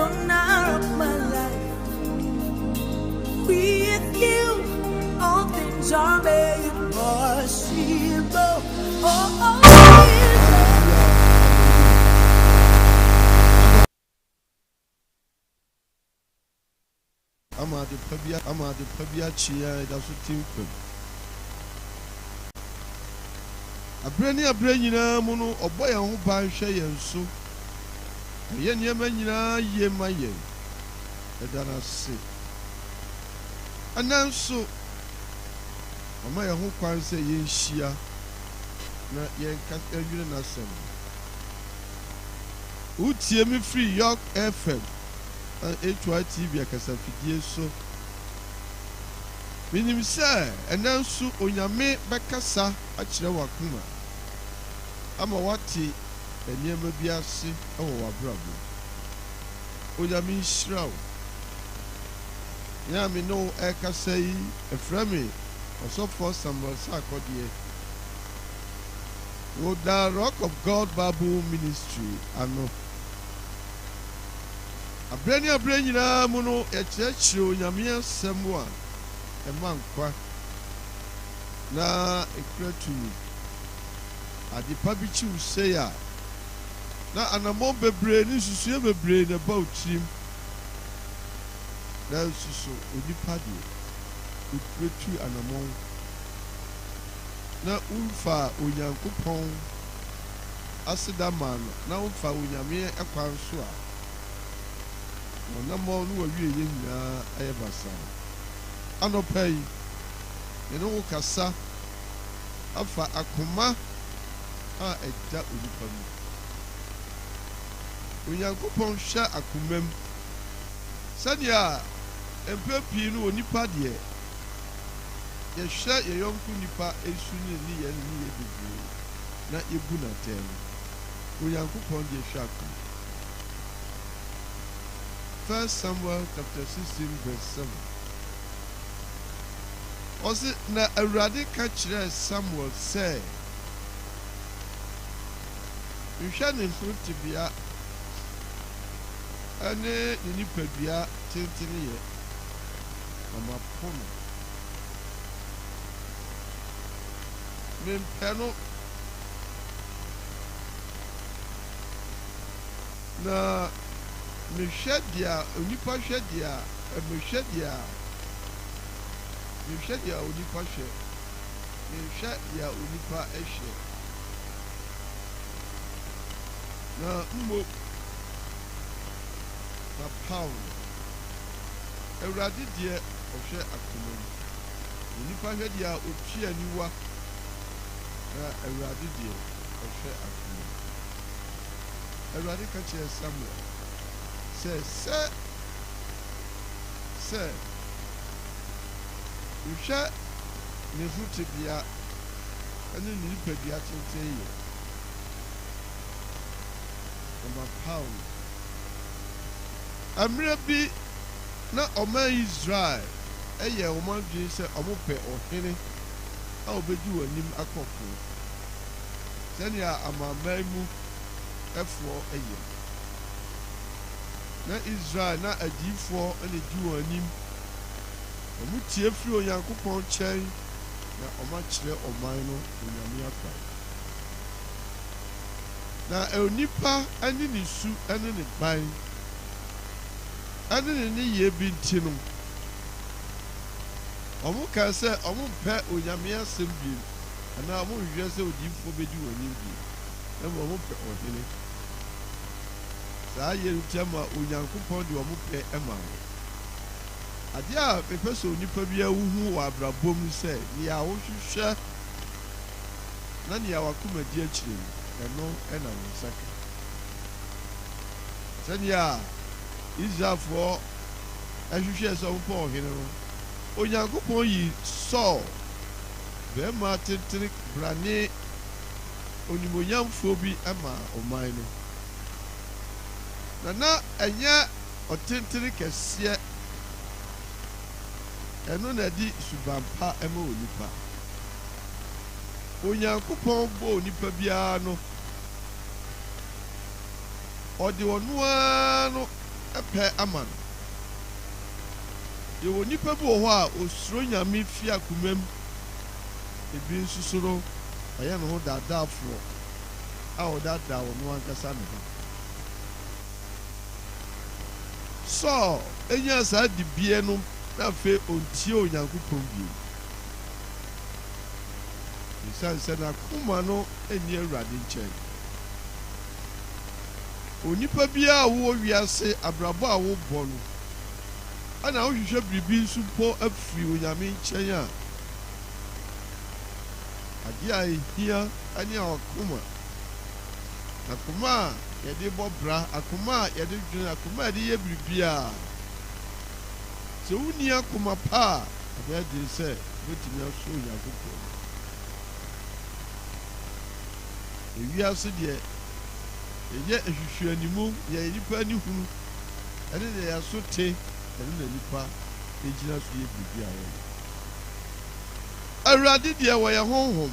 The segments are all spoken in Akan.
owner of my life. With you, all things are made possible. Oh, Jesus. Ama ade pa bi ama ade pa bi akye yɛn a yɛda so te nkwa mu. Aberɛ ne aberɛ nyinaa mu no, ɔbɔ yɛn ho ban hwɛ yɛn so. Ɔyɛ nneɛma nyinaa yie ma yɛn. Yɛda no ase. Ɛnnɛ nso, wama yɛn ho kwan sɛ yɛnhyia na yɛnka yɛnnwene n'asɛm ho. Wotie me firi York FM na HYTV akasafidie so. Menim sɛ ɛnnɛ nso Onyame bɛkasa akyerɛ w'akoma ama woate nneɛma bi ase wɔ w'abrabɔ mu. Onyame nhyira wo. Me a me ne wo ɛrekasa yi, ɛfrɛ me Ɔsɔfoɔ Samuel Sarkodie. Woda Rock of God Bible Ministry ano. Aberɛ ne aberɛ nyinaa mu no, yɛkyerɛkyerɛ Onyame Asɛm a ɛma nkwa na ɛkura tumi. Ade pa bi kyi wo sei a, na anammɔn bebree ne nsusuiɛ bebree na ɛba wo tirim. Nanso so onipa deɛ, wobɛtu anammɔn na womfaa Onyankopɔn aseda maa no na womfaa Onyame kwan so a, w'anammɔn ne w'awieeɛ nyinaa ayɛ basaa. Anɔpa yi, me ne wo kasa afa akoma a ɛda onipa mu. Onyankopɔn hwɛ akomam sɛnea mpɛn pii no onipa deɛ, yɛhwɛ yɛn yɔnko nipa su ne ne nneyɛe ne nneyɛe bebree na yebu no atɛn no, Onyankopɔn deɛ hwɛ akoma. First Samuel chapter 16 verse 7. Ɔse, na Awurade ka kyerɛɛ Samuel sɛ, Nhwɛ ne ho tebea ne ne nipadua tenteneyɛ, na mapo no. Mempɛ no. Na mehwɛ deɛ onipa hwɛ deɛ mehwɛ deɛ mehwɛ deɛ onipa hwɛ menhwɛ deɛ onipa hwɛ na mmom mapaw no. Awurade deɛ ɔhwɛ akoma mu. Onipa hwɛ deɛ otua aniwa, na Awurade deɛ ɔhwɛ akoma mu. Awurade ka kyerɛɛ Samuel sɛ, Sɛ sɛ mehwɛ ne ho tebea ne ne nipadua tenten yɛ, na mapaw no. Mmerɛ bi na ɔman Israel yɛɛ wɔn adwene sɛ wɔpɛ ɔhene a obedi wɔn anim akɔ ko, sɛnea amanaman mu foɔ yɛ no. Na Israel na adiyifoɔ na edi wɔn anim. Wɔtie firi Onyankopɔn nkyɛn na wɔakyerɛ ɔman no Onyame akwan. Na onipa ne ne su ne ne ban ne ne nneyɛɛ bi nti no, wɔkaa sɛ wɔmpɛ Onyame asɛm bio anaa wɔnhwehwɛ sɛ odiyifoɔ bɛdi wɔn anim bio, na mmom wɔpɛ ɔhene. Saa yɛ no nti ama Onyankopɔn de wɔn pɛ ma wɔn. Adeɛ a mepɛ sɛ onipa biara hu wɔ abrabɔ mu ne sɛ, nea wohwehwɛ na nea w'akoma di akyire no, ɛno na wo nsa ka. Sɛnea Israelfoɔ hwehwɛɛ sɛ wɔpɛ ɔhene no, Onyankopɔn yii Saul, barima tentene brane onimuonyamfoɔ bi maa ɔman no. Na na ɛnyɛ ɔtentene kɛseɛ, ɛno na ɛde suban pa ma onipa. Onyankopɔn bɔɔ onipa biara no, ɔde ɔno ara no. pɛ ama no. Yɛwɔ nnipa bi wɔ hɔ a osuro Nyame fi akoma mu, ebi nso so no ɔyɛ ne ho daadaafoɔ a ɔdaadaa ɔno ankasa ne ho. Saul nyaa saa dibea no na afei ontie Onyankopɔn bio. Esiane sɛ n'akoma no nni Awurade nkyɛn. Onipa biara a wowɔ wiase abrabɔ a wobɔ no, ɛna wohwehwɛ biribi nso mpo afiri Onyame nkyɛn a, adeɛ a ehia ne akoma. Akoma a yɛde bɔ bra, akoma a yɛde dwene, akoma a yɛde yɛ biribiara. Sɛ wonni akoma pa a, ɛbɛyɛ den sɛ wobɛtumi asɔ Onyankopɔn ani. Ewiase deɛ, yɛyɛ nhwehwɛanimu, deɛ nnipa ani hunu ne deɛ yɛn aso te, ɛno na nnipa gyina so yɛ biribi a wɔyɛ. Awurade deɛ, ɔyɛ Honhom,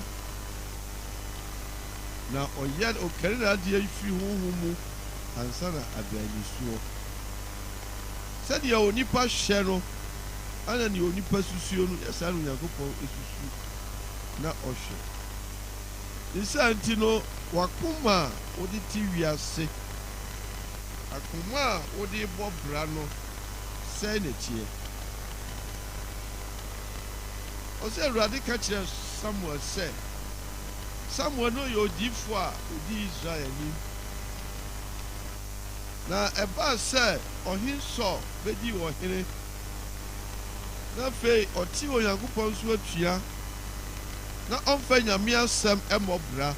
na ɔyɛ, ɔkari n'adeɛ firi honhom mu ansa na aba anisoɔ. Sɛdeɛ onipa hwɛ no, ɛna deɛ onipa susuo no, nyɛ saa na Onyankopɔn susu na ɔhwɛ. Ne saa nti no, w'akoma a wode te wiase, akoma a wode bɔ bra no, sɛn na ɛteɛ? Ɔsɛ Awurade ka kyerɛɛ Samuel sɛ, Samuel no yɛ odiyifoɔ a ɔdi Israel anim. Na ɛbaa sɛ Ɔhene Saul bɛdii ɔhene, na afei ɔtee Onyankopɔn so atua, na ɔmfa Nyame asɛm mmɔ bra,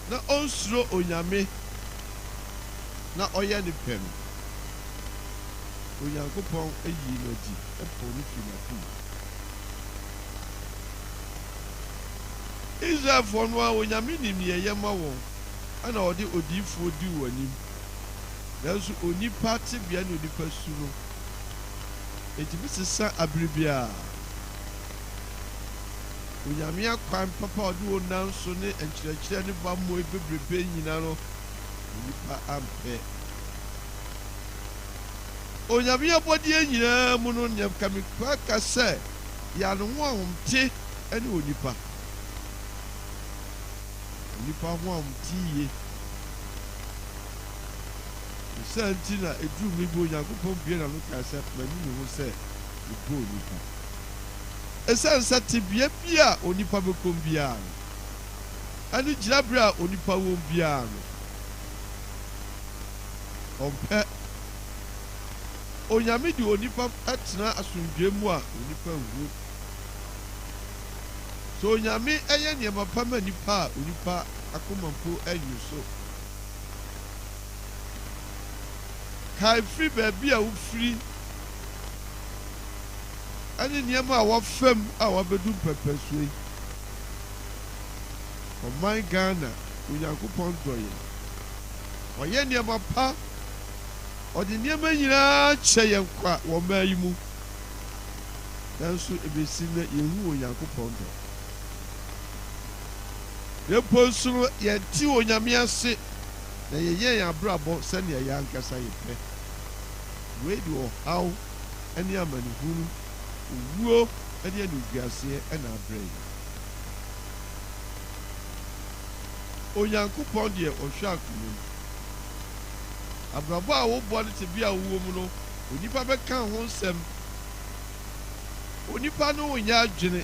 na ɔnsuro Onyame, na ɔyɛ ne pɛ no, Onyankopɔn yii no adi poo no firii n'akoma mu. Israelfoɔ no ara, Onyame nim nea ɛyɛ ma wɔn, ɛna ɔde odiyifoɔ dii wɔn anim. Nanso onipa tebea ne onipa su no, ɛtumi sesa abere biara. Onyame akwan papa a ɔde wɔn nam so ne nkyerɛkyerɛ ne bammɔ bebrebe nyina no, onipa ampɛ. Onyame abɔdeɛ nyinaa mu no, nea nka mekura ka sɛ deɛ ne ho ahomte ne onipa. Onipa ho ahomte yie. Ne saa nti na ɛduru mmere bi Onyankopɔn bue n'ano kae sɛ, Manu me ho sɛ mebɔɔ onipa. Esiane sɛ tebea bi a onipa bɛkɔ mu biara no, ɛne gyinaberɛ a onipa wɔ mu biara no, ɔmpɛ. Onyame de onipa tena asomdwoeɛ mu a, onipa nhu. Sɛ Onyame yɛ nneɛma pa ma nipa a, onipa akoma mpo nnye so. Kae firi baabi a wofiri ne nneɛma a wɔafa mu a wɔabɛdu mpɛmpɛnsoɔ yi. Ɔman Ghana, Onyankopɔn dɔ yɛn. Ɔyɛ nneɛma pa. Ɔde nneɛma nyinaa kyɛ yɛn kwa wɔ ɔman yi mu. Nanso ɛbɛsi nnɛ yɛnhu Onyankopɔn dɔ. Na mpo nso no, yɛnte Onyame ase na yɛyɛ yɛn abrabɔ sɛnea yɛn ankasa yɛpɛ. Wei de ɔhaw ne amanehunu, owuo ne animguaseɛ na abrɛ yɛn. Onyankopɔn deɛ ɔhwɛ akoma mu. Abrabɔ a wobɔ ne tebea a wowɔ mu no, onipa bɛka ho nsɛm. Onipa ne wo nyɛ adwene.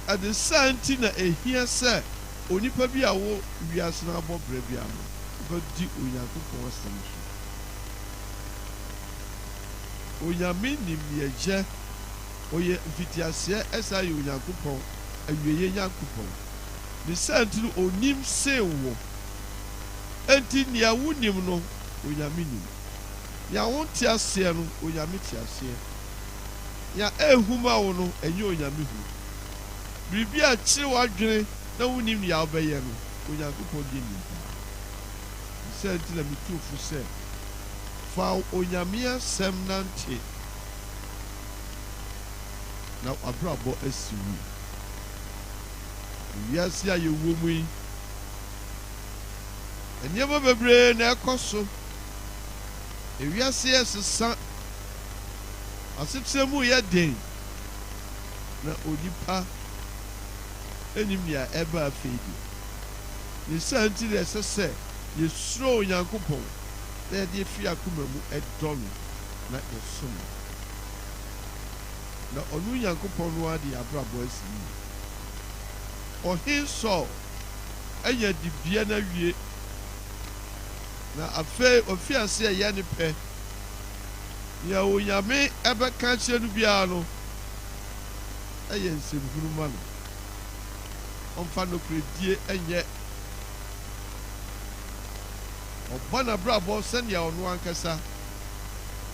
Ɛde saa nti na ehia sɛ onipa bi a ɔwɔ wiase no abɔ bra biara no bɛdi Onyankopɔn asɛm so. Onyame nim nea ɛyɛ. Ɔyɛ mfitiaseɛ ɛsan yɛ Onyankopɔn, awieɛ Nyankopɔn. Ne saa nti no onim sen wo. Enti nea wonim no, Onyame nim. Nea wonte aseɛ no, Onyame te aseɛ. Nea ɛyɛ hu ma wo no, ɛnyɛ Onyame hu. Biribi a ɛkyere w'adwene na wunnim nea wobɛyɛ no, Onyankopɔn deɛ nim paa. Ne saa nti na metu wo fo sɛ, fa Onyame asɛm nante na w'abrabɔ asi wo yie. Wiase a yɛwɔ mu yi, Nneɛma bebree na ɛkɔ so. Ewiase resesa. Asetena mu reyɛ den, na onipa nnim nea ɛreba afei deɛ. Ne saa nti na ɛsɛ sɛ yesuro Onyankopɔn na yɛde fi yɛn akoma mu dɔ no na yɛsom no. Na ɔno Nyankopɔn no ara de yɛn abrabɔ asi yiye. Ɔhene Saul anya dibea no awie, na afei wafi ase reyɛ ne pɛ. Nea Onyame bɛka akyerɛ no biara no yɛ nsɛmhunu ma no. Ɔmfa nokorɛdie nyɛ. Ɔbɔ n'abrabɔ sɛnea ɔno ankasa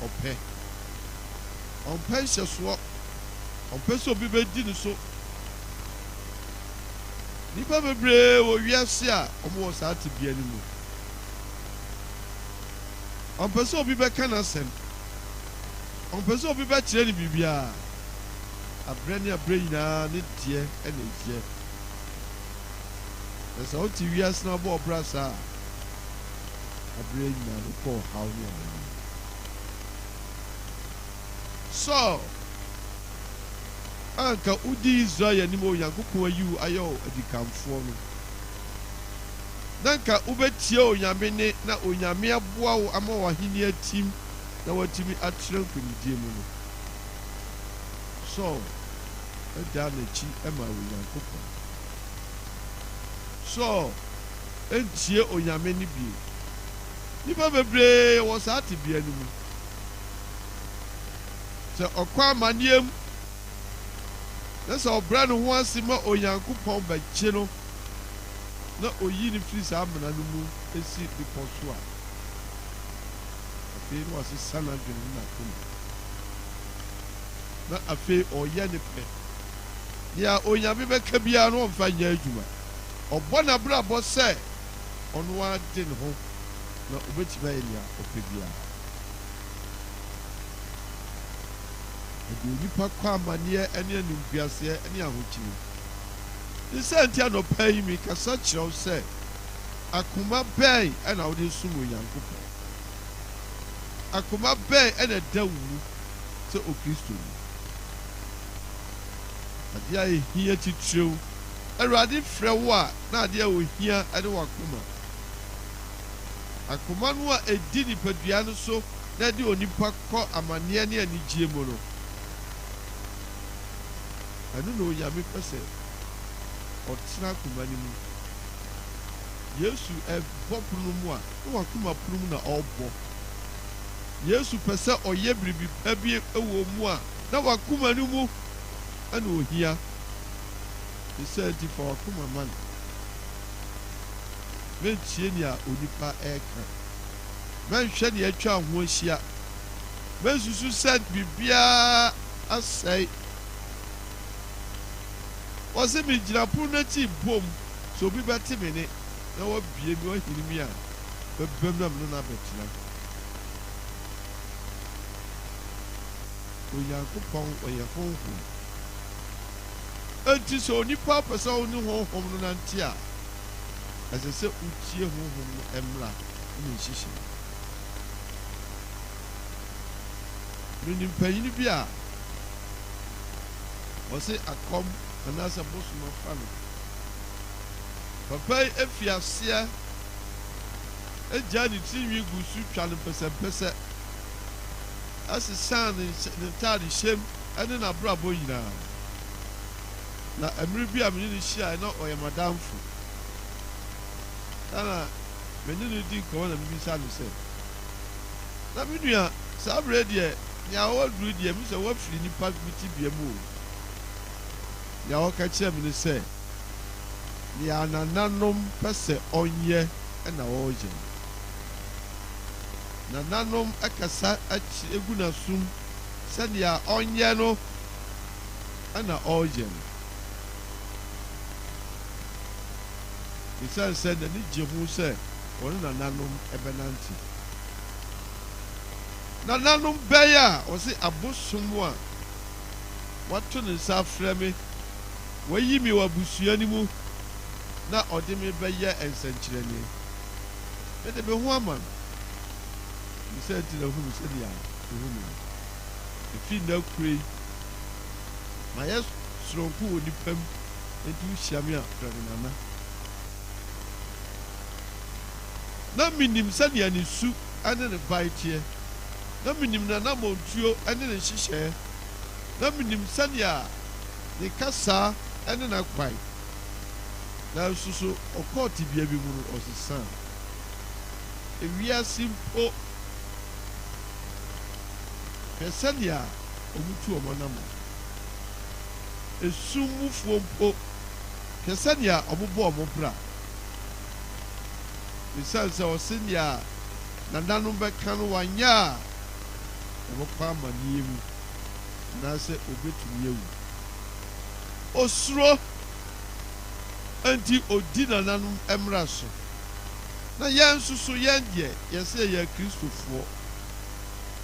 ɔpɛ. Ɔmpɛ nhyɛsoɔ. Ɔmpɛ sɛ obi bɛdi ne so. Nnipa bebree wɔ wiase a wɔwɔ saa tebea no mu. Ɔmpɛ sɛ obi bɛka n'asɛm. Ɔmpɛ sɛ obi bɛkyerɛ no biribiara. Aberɛ ne aberɛ nyinaa ne deɛ na ɛyɛ. Na sɛ wote wiase na wobɔ ɔbra saa a, aberɛ nyinaa wokɔ ɔhaw ne amaneɛ mu. Saul, a anka wodi Israel anim a Onyankopɔn ayi wo ayɛ wo adikanfoɔ no, na anka wobɛtie Onyame nne na Onyame aboa wo ama w'ahennie atim na woatumi atena nkonimdie mu no, Saul dan n'akyi maa Onyankopɔn. Saul antie Onyame nne bio. Nnipa bebree wɔ saa tebea no mu. Sɛ ɔkɔ amanneɛ mu na sɛ ɔbrɛ ne ho ase ma Onyankopɔn bɛgye no na oyi no firi saa amena no mu si bepɔ so a, afei na wasesa n'adwene ne n'akoma, na afei ɔreyɛ ne pɛ. Nea Onyame bɛka biara no ɔmfa nyɛ adwuma. Ɔbɔ n'abrabɔ sɛ ɔno ara de ne ho na obetumi ayɛ nea ɔpɛ biara. Ɛde onipa kɔ amanneɛ ne animguaseɛ ne ahokyere. Ne saa nti anɔpa yi mekasa kyerɛ wo sɛ, akoma bɛn na wode resom Onyankopɔn? Akoma bɛn na ɛda wo mu sɛ Okristoni? Adeɛ a ɛhia titiriw, Awurade frɛ wo a, na adeɛ a ɔhia ne w'akoma. Akoma no a ɛdi nipadua no so na ɛde onipa kɔ amaneɛ ne anigyeɛ mu no, ɛno na Onyame pɛ sɛ ɔtena akoma no mu. Yesu bɔ pono mu a, na w'akoma pono mu na ɔrebɔ. Yesu pɛ sɛ ɔyɛ biribi pa bi wɔ mu a, na w'akoma no mu na ɔhia. Ne saa nti fa w'akoma ma no. Mɛntie nea onipa reka. Mɛnhwɛ nea atwa wo ho ahyia. Mɛnsusu sɛ biribiara asɛe. Ɔse megyina pono no akyi rebom, sɛ obi bɛte me nne na wabue me, wahini me a, mɛbam na me ne no abɛtena. Onyankopɔn ɔyɛ Honhom. Enti sɛ onipa pɛ sɛ ɔne Honhom no nante a, ɛsɛ sɛ otie Honhom no mmara ne ne nhyehyɛe. Minim panyin bi a ɔse akɔm anaasɛ bosom afa no. Papa yi afi aseɛ agyaa ne tirinwi gu so twa no mpɛsɛmpɛsɛ, sesaa ne ntaadehyɛm ne n'abrabɔ nyinaa. Na mmere bi a me ne no hyiae na ɔyɛ m'adamfo. Ɛna me ne no di nkɔmmɔ na mibisa no sɛ, Na me nua, saa bere deɛ, nea woaduru deɛ, mehu sɛ woafiri nnipa bi tebea mu o. Nea ɔka kyerɛɛ me ne sɛ, nea nananom pɛ sɛ ɔnyɛ na ɔreyɛ no. Nananom kasa gu n'asom sɛ nea ɔnyɛ no na ɔreyɛ no. Esiane sɛ n'ani gye ho sɛ ɔne nananom bɛnante. Nananom bɛn a ɔse abosom a wato ne nsa afrɛ me, wayi me wɔ abusua no mu na ɔde me bɛyɛ nsɛnkyerɛnne. Mede me ho ama no. Ne saa nti na hu me sɛnea wuhu me no. Efi nnɛ rekɔ yi, mayɛ soronko wɔ nnipa mu, enti wuhyia me a, frɛ me Nana. Ná minim sɛnea ne su ne ne ban teɛ. Ná minim n'anammɔntuo ne ne nhyehyɛe. Ná minim sɛnea ne kasa ne n'akwan. Nanso so ɔkɔɔ tebea bi mu no, ɔsesaa? Wiase mpo, hwɛ sɛnea wɔtu wɔn anammɔn. Esum mufoɔ mpo, hwɛ sɛnea wɔbɔ wɔn bra. Esiane sɛ ɔse nea nananom bɛka no wanyɛ a, ɔbɛkɔ amanneɛ mu anaasɛ obetumi awu. Osuro nti odi nananom mmara so. Na yɛn nso so, yɛn deɛ, yɛse yɛyɛ Akristofoɔ.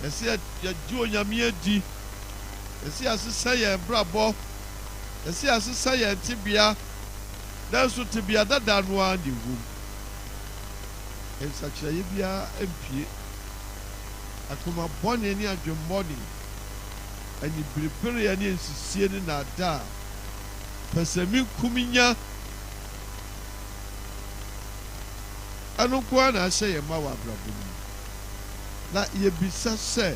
Yɛse yɛgye Onyame adi. Yɛse yɛasesa yɛn abrabɔ. Yɛse yɛasesa yɛn tebea. Nanso tebea dada no ara na ɛwom. Nsakyeraeɛ biara mpue. Akoma bɔne ne adwemmɔne, aniberebereɛ ne nsisie ne nnaadaa, pɛsɛmenkominya, ɛno nko ara na ahyɛ yɛn ma wɔ abrabɔ no mu. Na yɛbisa sɛ,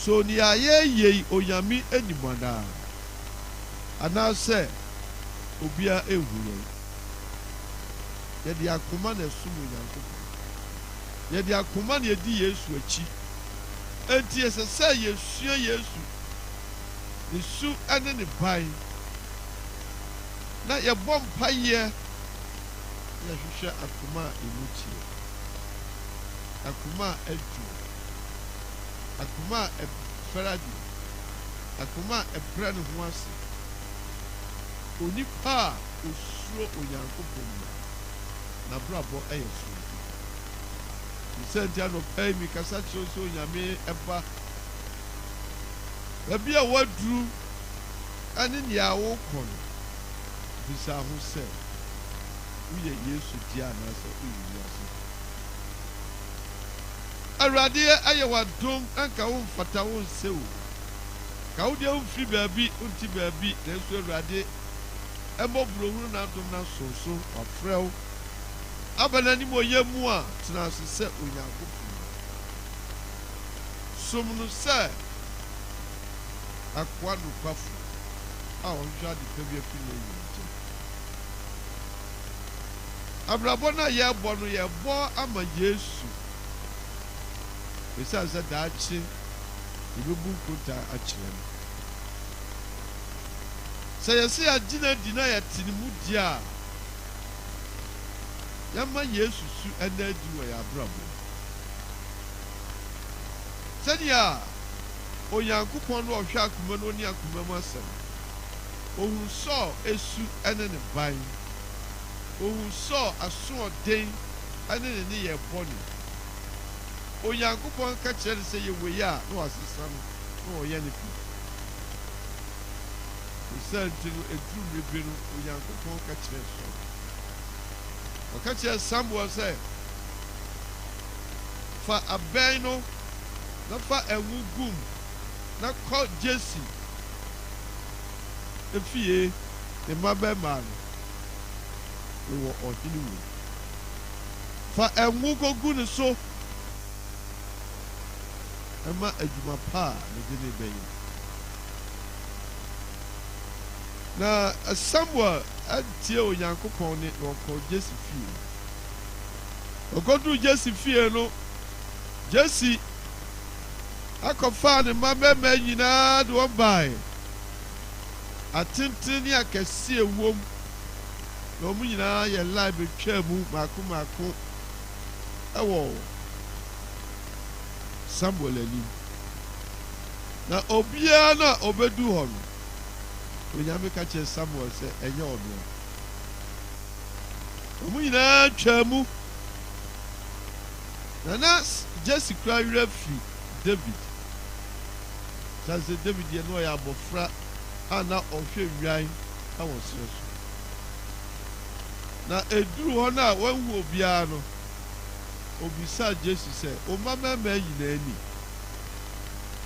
So nea yɛreyɛ yi Onyame nim anaa? Anaasɛ obiara nhu yɛn? Yɛde akoma na ɛsom Onyankopɔn. Yɛde akoma na edi Yesu akyi. Enti ɛsɛ sɛ yesua Yesu, ne su ne ne ban, na yɛbɔ mpaeɛ na yɛhwehwɛ akoma a emu teɛ, akoma a ɛdwo, akoma a ɛfɛre adeɛ, akoma a ɛbrɛ ne ho ase, onipa a osuro Onyankopɔn biara, n'abrabɔ yɛ soronko. Ne saa nti anɔpa yi mekasa kyerɛ wo sɛ Onyame ba. Baabi a woaduru ne nea worekɔ no, bisa ho sɛ, woyɛ Yesu dea anaasɛ woyɛ wiase dea? Awurade ayɛ wo adom, na nka womfata, wonsɛ o. Nka wo deɛ womfiri baabi, wonte baabi, nanso Awurade mmɔborɔhunu n'adom no aso so, wafrɛ wo aba n'animuonyam mu a, tena ase sɛ Onyankopɔn ba. Som no sɛ akoa nokwafo a ɔhwehwɛ ade pa bi afi n'Agya nkyɛn. Abrabɔ no a yɛrebɔ no, yɛrebɔ ama Yesu. Esiane sɛ daakye yebebu nkontaa akyerɛ no. Sɛ yɛse yɛagye no adi na yɛte ne mu di a, yɛmma Yesu su nna adi wɔ yɛn abrabɔ mu. Sɛnea Onyankopɔn no a ɔhwɛ akoma no ɔni akoma mu asɛm no, ohuu Saul su ne ne ban, ohuu Saul asoɔden ne ne nneyɛe bɔne. Onyankopɔn ka kyerɛ no sɛ yɛ wei a, na wasesa no na ɔyɛ ne pɛ. Ne saa nti no, eduruu mmere bi no, Onyankopɔn ka kyerɛɛ Saul. Ɔka kyerɛɛ Samuel sɛ, Fa abɛn no na fa ngo gu mu na kɔ Jesse fie, ne mmabarima no, mewɔ ɔhene wom. Fa ngo kogu ne so ma adwuma pa a mede no rebɛyɛ. Na Samuel antie Onyankopɔn nne, na ɔkɔɔ Jesse fie. Okoduu Jesse fie no, Jesse akɔfaa ne mma mmarima nyinaa de wɔn bae, atenten ne akɛseɛ wom, na wɔn nyinaa yɛ line betwaa mu mmaako mmaako wɔ Samuel anim. Na obiara no a obedu hɔ no, Onyame ka kyerɛɛ Samuel sɛ ɛnyɛ ɔno a. Wɔn nyinaa twaa mu. Na na Jesse koraa werɛ afi David. Esiane sɛ David deɛ na ɔyɛ abɔfra a na ɔhwɛ nnwan wɔ serɛ so. Na ɛduruu hɔ no a wanhu obiara no, ɔbisaa Jesse sɛ, Wo mmammarima nyinaa ni?